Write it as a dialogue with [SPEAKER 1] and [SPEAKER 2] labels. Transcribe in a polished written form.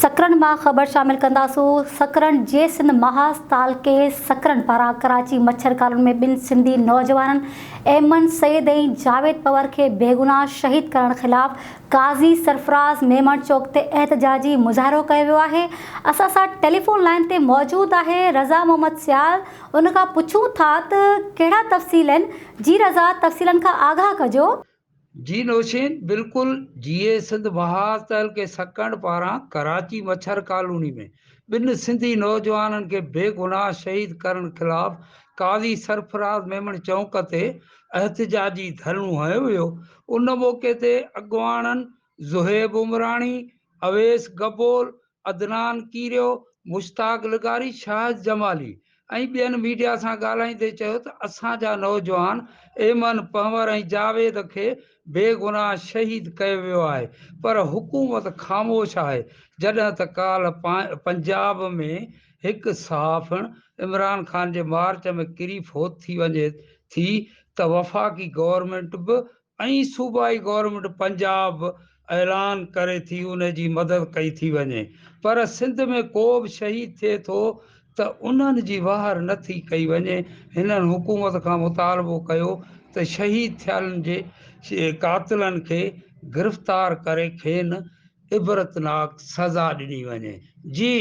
[SPEAKER 1] سڪرنڊ مان خبر شامل ڪنداسون سڪرنڊ جي سنڌ محاذ تعلقي سڪرنڊ پاران ڪراچي مڇر ڪالوني ۾ ٻن سنڌي نوجوانن ايمن سيد ۽ جاويد پنهور کي بيگناهه شهيد ڪرڻ خلاف قاضي سرفراز ميمڻ چوڪ تي احتجاجي مظاهرو ڪيو ويو آهي اسان سان ٽيليفون لائين تي موجود آهي رضا محمد سيال ان کان پڇون ٿا ته ڪهڙا تفصيل آهن جي رضا تفصيلن کان آگاهه ڪجو.
[SPEAKER 2] جي نوشين بلڪل جيئي سنڌ محاذ تعلقي سڪرنڊ پاران ڪراچي مڇر ڪالوني ۾ ٻن سنڌي نوجوانن کي بيگناهه شهيد ڪرڻ خلاف قاضي سرفراز ميمڻ چونڪ تي احتجاجي ڌرڻو هنيو ويو ان موقعي تي اڳواڻن زوهيب عمراڻي، اويس گبول، عدنان ڪيريو، مشتاق لغاري، شاهد جمالي ۽ ٻين ميڊيا سان ڳالهائيندي چيو ته اسان جا نوجوان ايمن پنهور ۽ جاويد کي بيگناهه شهيد ڪيو ويو آهي پر حڪومت خاموش آهي جڏهن ته ڪالهه پنجاب ۾ هڪ صحافڻ عمران خان جي مارچ ۾ ڪري فوت ٿي وڃي ٿي ته وفاقي گورنمينٽ به ۽ صوبائي گورنمينٽ پنجاب اعلان ڪري ٿي ان جي مدد ڪئي ٿي وڃي پر سنڌ ۾ ڪو به شهيد ٿئي ٿو ته انهن جي واهر نه ٿي ڪئي وڃي هنن حڪومت کان مطالبو ڪيو ته شهيد ٿيلن جي قاتلن کي گرفتار ڪري کين عبرتناڪ سزا ڏني وڃي جي.